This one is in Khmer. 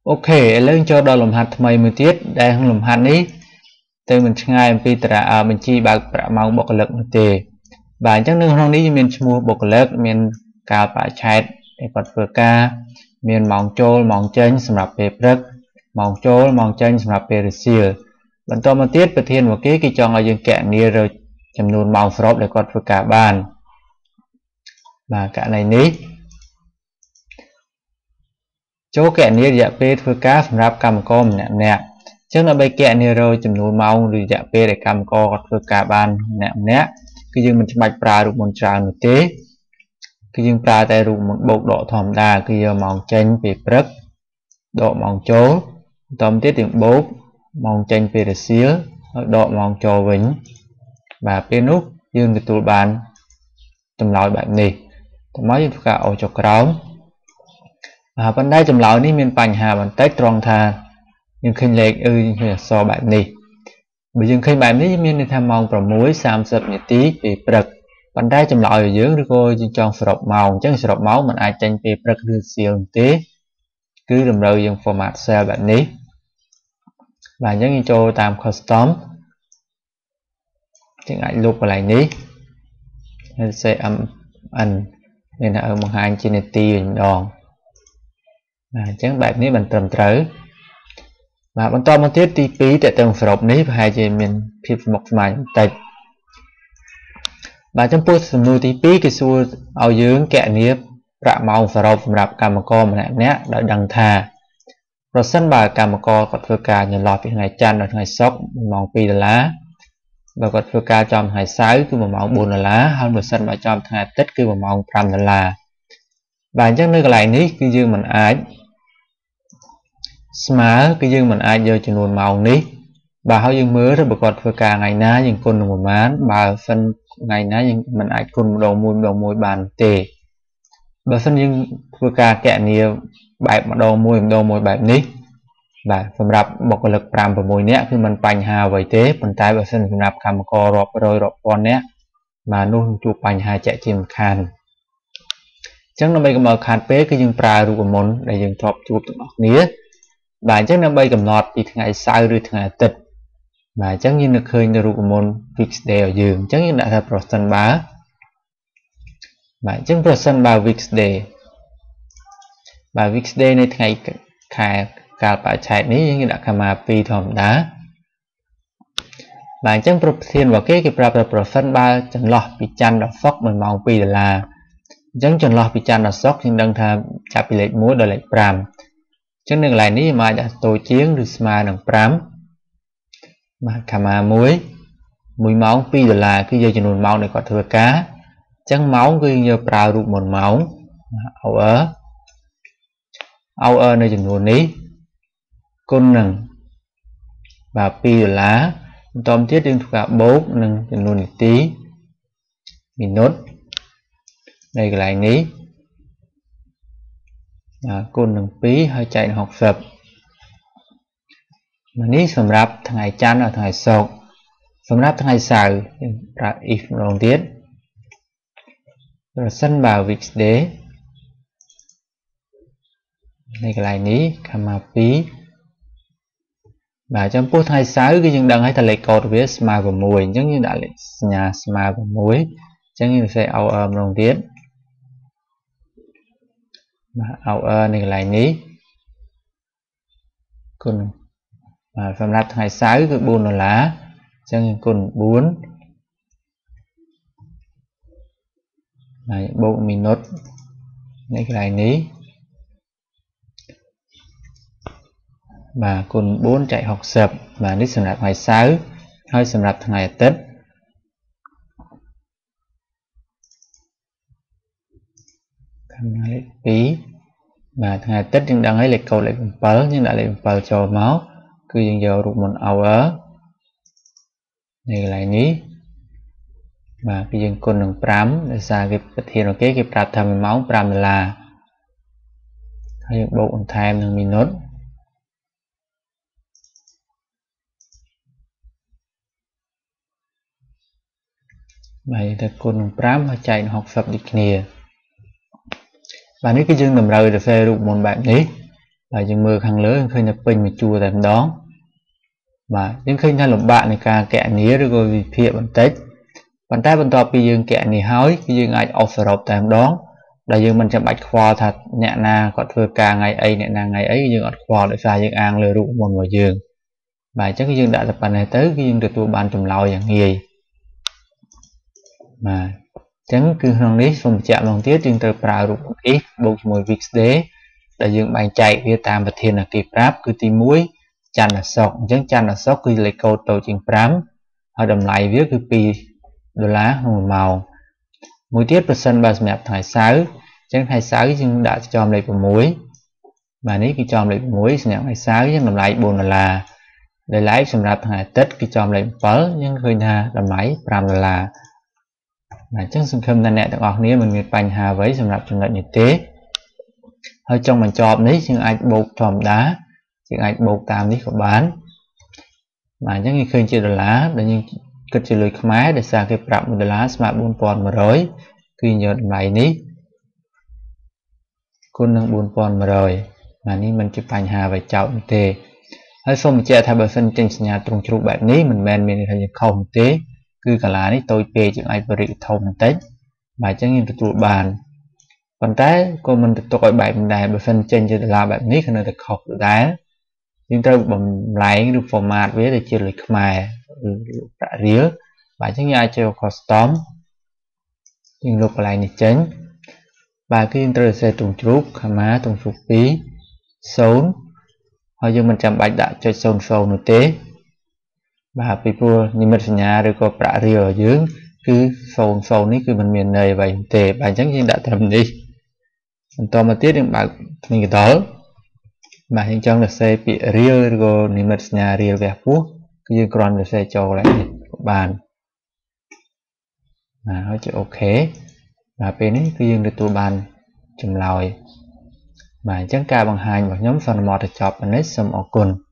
OK ឥឡូវចូលដល់លំហាត់ថ្មីមួយទៀតដែលក្នុងលំហាត់នេះទៅមិនឆ្ងាយអំពីតារាបញ្ជីបើកប្រាក់ម៉ោងបុគ្គលិកនោះទេបាទអញ្ចឹងនៅក្នុងនេះមានឈ្មោះបុគ្គលិកមានកាលបរិច្ឆេទដែលគាត់ធ្វើការមានម៉ោងចូលម៉ោងចេញសម្រាប់ពេលព្រឹកម៉ោងចូលម៉ោងចេញសម្រាប់ពេលរសៀលបន្តមកទៀតប្រធានរបស់គេគេចង់ឲ្យយើងគណនារកចំនួនម៉ោងសរុបដែលគាត់ធ្វើការបានបាទករណីនេះចូលគណនារយៈពេលធ្វើការសម្រាប់កម្មករម្នាក់ៗអញ្ចឹងដើម្បីគណនារកចំនួនម៉ោងឬរយៈពេលដែលកម្មករគាត់ធ្វើការបានម្នាក់ៗគឺយើងមិនចាំបាច់ប្រើរូបមន្តច្រើននោះទេគឺយើងប្រើតែរូបមន្តបូកដកធម្មតាគឺយកម៉ោងចេញពេលព្រឹកដកម៉ោងចូលបន្តមកទៀតយើងបូកម៉ោងចេញពេលរសៀលហើយដកម៉ោងចូលវិញបាទពេលនោះយើងទទួលបានចម្លើយបែបនេះតោះមកយើងធ្វើការអូសចុះក្រោមបាទប៉ុន្តែចម្លើយនេះមានបញ្ហាបន្តិចត្រង់ថាយើងឃើញលេខអឺយើងឃើញអក្សរបែបនេះបើយើងឃើញបែបនេះមានន័យថាម៉ោង6:30នាទីពេលព្រឹកប៉ុន្តែចម្លើយរបស់យើងឬក៏យើងចង់សរុបម៉ោងអញ្ចឹងសរុបម៉ោងมันអាចចេញពេលព្រឹកឬសៀលទេគឺតម្រូវយើង format cell បែបនេះបាទអញ្ចឹងយើងចូលតាម custom យើងអាចលុបកន្លែងនេះហើយ CMN មានថាបង្ហាញជានាទីវិញម្ដងបាទអញ្ចឹងបែបនេះមិនត្រឹមត្រូវបាទបន្តមកទៀតទី2តើតឹងសរុបនេះប្រហែលជាមានភាពស្មុគស្មាញបន្តិចបាទចំពោះសំណួរទី2គេសួរឲ្យយើងគណនាប្រាក់ម៉ោងសរុបសម្រាប់កម្មករម្នាក់ៗដោយដឹងថាប្រសិនបើកម្មករគាត់ធ្វើការចន្លោះពីថ្ងៃច័ន្ទដល់ថ្ងៃសុក្រ1ម៉ោង2ដុល្លារបើគាត់ធ្វើការចំថ្ងៃសៅរ៍គឺ1ម៉ោង4ដុល្លារហើយបើសិនបើចំថ្ងៃអាទិត្យគឺ1ម៉ោង5ដុល្លារបាទអញ្ចឹងនៅកន្លែងនេះគឺយើងមិនអាចស្មើគឺយើងមិនអាចយកចំនួនម៉ោងនេះបាទហើយយើងមើលទៅបើគាត់ធ្វើការថ្ងៃណាយើងគុណនឹងប្រមាណបើសិនថ្ងៃណាយើងមិនអាចគុណម្ដងមួយម្ដងមួយបានទេបើសិនយើងធ្វើការគណនាបែបម្ដងមួយម្ដងមួយបែបនេះបាទសម្រាប់បុគ្គលិក5 6នាក់គឺមិនបញ្ហាអ្វីទេប៉ុន្តែបើសិនសម្រាប់កម្មកររាប់រយរាប់ពាន់នាក់បាទនោះនឹងជួបបញ្ហាជាក់ជាមិនខានអញ្ចឹងដើម្បីកុំឲ្យខាតពេលគឺយើងប្រើរូបមន្តដែលយើងធ្លាប់ជួបទាំងអស់គ្នាបាទអញ្ចឹងដើម្បីកំណត់ពីថ្ងៃសៅរ៍ឬថ្ងៃអាទិត្យបាទអញ្ចឹងយើងនឹងឃើញនៅរូបមន្ត weekday ឲ្យយើងអញ្ចឹងយើងដាក់ថាប្រសិនបើបាទអញ្ចឹងប្រសិនបើ weekday បាទ weekday នៅថ្ងៃខែកាលបរិច្ឆេទនេះយើងដាក់ comma 2ធម្មតាបាទអញ្ចឹងប្រធានរបស់គេគេប្រាប់ថាប្រសិនបើចន្លោះពីច័ន្ទដល់សុក្រ1ម៉ោង2ដុល្លារអញ្ចឹងចន្លោះពីច័ន្ទដល់សុក្រយើងដឹងថាចាប់ពីលេខ1ដល់លេខ5អញ្ចឹងនៅកន្លែងនេះយើងអាចដាក់តូចជាងឬស្មើនឹង5បាទ comma 1 1ម៉ោង2ដុល្លារគឺយកចំនួនម៉ោងដែលគាត់ធ្វើការអញ្ចឹងម៉ោងគឺយើងយកប្រើរូបមន្តម៉ោង hour hour នៅចំនួននេះគុណនឹងបាទ2ដុល្លារបន្តមកទៀតយើងធ្វើការបូកនឹងចំនួននាទីមីនុតនៅកន្លែងនេះបាទគុណនឹង2ហើយចែកនឹង60នេះសម្រាប់ថ្ងៃច័ន្ទដល់ថ្ងៃសុក្រសម្រាប់ថ្ងៃសៅរ៍យើងប្រើ if ម្ដងទៀតប្រសិនបើ weekday នៅកន្លែងនេះ comma 2បាទចំពោះថ្ងៃសៅរ៍គឺយើងដឹងហើយថាលេខកូដវាស្មើ6អញ្ចឹងយើងដាក់លេខសញ្ញាស្មើ6អញ្ចឹងយើងសរសេរ hour ម្ដងទៀតបាទ hour នៅកន្លែងនេះគុណបាទសម្រាប់ថ្ងៃសៅរ៍គឺ4ដុល្លារអញ្ចឹងយើងគុណ4ហើយបូកមីនុតនៅកន្លែងនេះបាទគុណ4ចែក60បាទនេះសម្រាប់ថ្ងៃសៅរ៍ហើយសម្រាប់ថ្ងៃអាទិត្យខាងលេខ2បាទថ្ងៃអាទិត្យយើងដឹងហើយលេខកូដលេខ7យើងដាក់លេខ7ចូលមកគឺយើងយករូបមន្ត hour នៅកន្លែងនេះបាទគឺយើងគុណនឹង5ដោយសារគេប្រធានរបស់គេគេប្រាប់ថា1ម៉ោង5ដុល្លារហើយយើងបូកបន្ថែមនឹងមីនុតបាទយើងទៅគុណនឹង5ហើយចែកនឹង60ដូចគ្នាបាទនេះគឺយើងតម្រូវទៅសេរូបមន្តបែបនេះ បាទយើងមើលខាងលើឃើញតែពេញមួយជួរតែម្ដងបាទយើងឃើញថាលំបាកនៃការកណនាឬក៏វិភាគបន្តិចប៉ុន្តែបន្ទាប់ពីយើងកណនាហើយគឺយើងអាចអុសសរុបតែម្ដងដែលយើងមិនចាំបាច់ខ្វល់ថាអ្នកណាគាត់ធ្វើការថ្ងៃអីអ្នកណាថ្ងៃអីយើងអត់ខ្វល់ដោយសារយើងអាងលើរូបមន្តរបស់យើងបាទអញ្ចឹងយើងដាក់តែប៉ុណ្ណេះទៅគឺយើងទទួលបានចម្លើយយ៉ាងងាយបាទអញ្ចឹងគឺក្នុងនេះសូមបញ្ជាក់ម្ដងទៀតយើងត្រូវប្រើរូបមន្ត if បូកជាមួយ weekday ដែលយើងបែងចែកវាតាមប្រធានគេប្រាប់គឺទី1ច័ន្ទអាសុក្រអញ្ចឹងច័ន្ទអាសុក្រគឺលេខកូដតូចជាង5ហើយតម្លៃវាគឺ2ដុល្លារក្នុង1ម៉ោងមួយទៀតប្រសិនបើសម្រាប់ថ្ងៃសៅរ៍អញ្ចឹងថ្ងៃសៅរ៍យើងដាក់ចំលេខ6បាទនេះគឺចំលេខ6សម្រាប់ថ្ងៃសៅរ៍យើងតម្លៃ4ដុល្លារដែលឡែកសម្រាប់ថ្ងៃអាទិត្យគឺចំលេខ7យើងឃើញថាតម្លៃ5ដុល្លារបាទអញ្ចឹងសង្ឃឹមថាអ្នកទាំងអស់គ្នាមិនមានបញ្ហាអ្វីសម្រាប់ចំណុចនេះទេហើយចុងបញ្ចប់នេះយើងអាចបូកធម្មតាយើងអាចបូកតាមនេះក៏បានបាទអញ្ចឹងយើងឃើញជាដុល្លារដែលយើងគិតជាលុយខ្មែរដោយសារគេប្រាប់1ដុល្លារស្មើ4100គឺយកតម្លៃនេះគុណនឹង4100បាទនេះមិនជាបញ្ហាអ្វីចោតនោះទេហើយសូមបញ្ជាក់ថាបើសិនចេញសញ្ញាទ្រង់ជ្រូកបែបនេះមិនមែនមានន័យថាយើងខុសនោះទេគឺកាឡានេះតូចពេកយើងអាចបរិធំបន្តិចបាទអញ្ចឹងយើងទទួលបានប៉ុន្តែក៏មិនទៅទុកឲ្យបែបនេះដែរបើសិនចេញជាដុល្លារបែបនេះក៏នៅតែខុសដដែលយើងត្រូវបំលែងឬ format វាទៅជាលុយខ្មែរឬប្រាក់រៀលបាទអញ្ចឹងយើងអាចចូល custom យើងលុបកន្លែងនេះចេញបាទគឺយើងត្រូវសរសេរទ្រង់ជ្រូក comma ទ្រង់ជ្រូក2 0ហើយយើងមិនចាំបាច់ដាក់ចុច00នោះទេបាទពីព្រោះនិមិត្តសញ្ញាឬក៏ប្រាក់រៀលរបស់យើងគឺ00នេះគឺមិនមានន័យអ្វីទេបាទអញ្ចឹងយើងដាក់ត្រឹមនេះបន្តមកទៀតយើងបើកធ្មេញកណ្ដុរបាទយើងចង់សរសេរពាក្យរៀលឬក៏និមិត្តសញ្ញារៀលវះពោះគឺយើងគ្រាន់តែសរសេរចូលកន្លែងនេះក៏បានបាទហើយចុច OK បាទពេលនេះគឺយើងទទួលបានចម្លើយបាទអញ្ចឹងការបង្ហាញរបស់ខ្ញុំសន្មតទៅចប់ប៉ុណ្ណេះសូមអរគុណ។